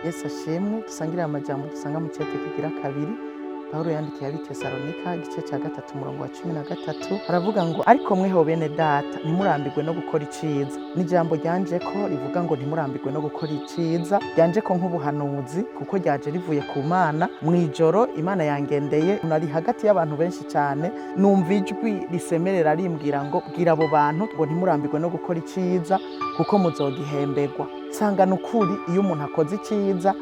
Yesu ashimwe. Dusangire amajambo dusanga mu cete kigira kabiri Pawulo yandikiye ab'i Tesalonika, igice cya 3, umurongo wa 13. Aravuga ngo: "Ariko mweho bene data, ntimurambirwe no gukora iciza." N'ijambo ryanje ko rivuga ngo ntimurambirwe no gukora iciza, ryanje ko nk'ubuhanuzi, kuko ryaje rivuye ku Mana. Mu ijoro Imana yangendeye, nari hagati y'abantu benshi cyane, numva ijwi risemerera rimbwira ngo: "Bwira abo bantu ngo ntimurambirwe no gukora iciza, kuko muzogihemberwa." Sanga ni ukuri, iyo umuntu akoze iciza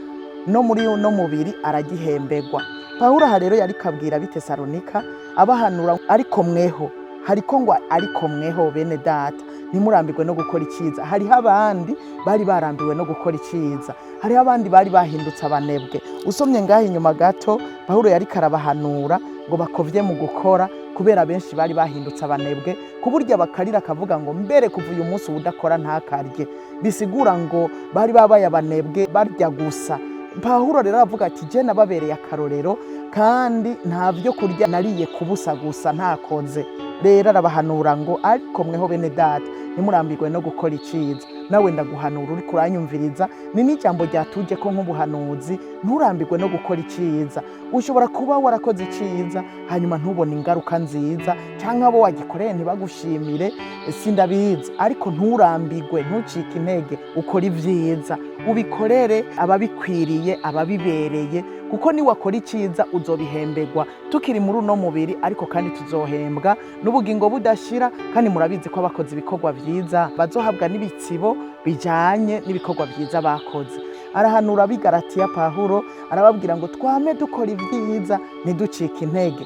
no muri uno mubiri aragihemberwa. Pawulo aha rero yariko abwira ab'i Tesalonika, abahanura: "Ariko mweho," hariko ngo "ariko mweho bene data, ntimurambirwe no gukora iciza." Hariho abandi bari barambiwe no gukora iciza, hariho abandi bari bahindutse abanebwe. Usomye ngaho inyuma gato, Pawulo yariko arabahanura ngo bakovye mu gukora, kubera benshi bari bahindutse abanebwe, ku buryo bakarira akavuga ngo: "Mbere kuva uyu munsi uwudakora ntakarye." Bisigura ngo bari babaye abanebwe, barya gusa. Pawulo rero aravuga ati: "Je nababereye akarorero, kandi nta vyo kurya nariye kubusa gusa ntakoze." Rero arabahanura ngo: "Ariko mweho bene data, ntimurambirwe no gukora iciza." Nawe ndaguhanura, uriko uranyumviriza, ni n'ijambo ryatuje ko nk'ubuhanuzi: nturambirwe no gukora iciza. Ushobora kuba warakoze iciza, hanyuma ntubone ingaruka nziza, cyangwa abo wagikoreye ntibagushimire, sindabizi. Ariko nturambirwe, ntucike intege, ukora ibyiza, ubikorere ababikwiriye, ababibereye, kuko niwakora iciza uzobihemberwa tukiri muri uno mubiri, ariko kandi tuzohembwa n'ubugingo budashira. Kandi murabizi ko abakoze ibikorwa vyiza bazohabwa n'ibitsibo bijanye n'ibikorwa vyiza bakoze. Arahanura ab'i Galatiya Pawulo, arababwira ngo twame dukora ibyiza, ntiducike intege,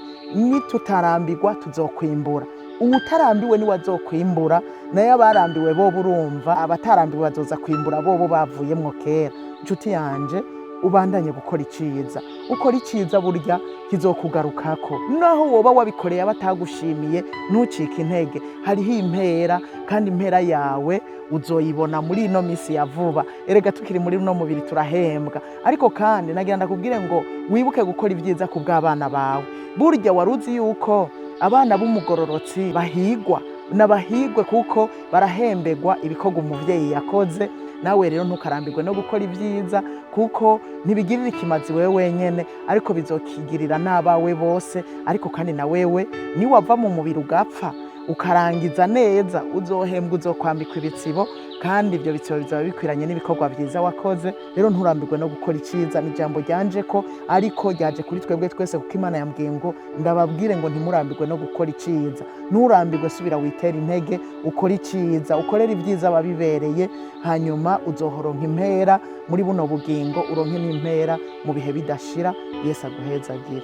nitutarambirwa tuzokwimbura. Uwutarambiwe niwe azokwimbura, nayo abarambiwe bo burumva, abatarambiwe bazoza kwimbura bobo bavuyemwo kera. Inshuti yanje, ubandanye gukora iciza. Ukora iciza, burya kizokugarukako. Naho woba wabikoreye abatagushimiye, ntucike intege, hariho impera, kandi impera yawe uzoyibona muri ino misi ya vuba. Erega tukiri muri uno mubiri turahembwa. Ariko kandi nagira ndakubwire ngo wibuke gukora ibyiza ku bw'abana bawe. Burya wari uzi yuko abana b'umugororotsi bahigwa n'abahigwe, kuko barahembegwa ibikorwa umuvyeyi yakoze? Nawe rero ntukarambirwe no gukora ibyiza, kuko ntibigirira ikimazi wewe wenyene, ariko bizokigirira n'abawe bose. Ariko kandi na wewe niwava mu mubiri ugapfa, ukarangiza neza, uzohembwa, uzokwambikwa ibitsibo, kandi ibyo bitsibo bizaba bikwiranye n'ibikorwa byiza wakoze. Rero nturambirwe no gukora iciza. Ni ijambo ryanje ko, ariko ryaje kuri twebwe twese, kuko Imana yambwiye ngo ndababwire ngo ntimurambirwe no gukora iciza. Nturambirwe, subira witere intege, ukore iciza, ukorere ibyiza ababibereye, hanyuma uzohoronka impera muri buno bugingo, uronke n'impera mu bihe bidashira. Yesu aguhezagire.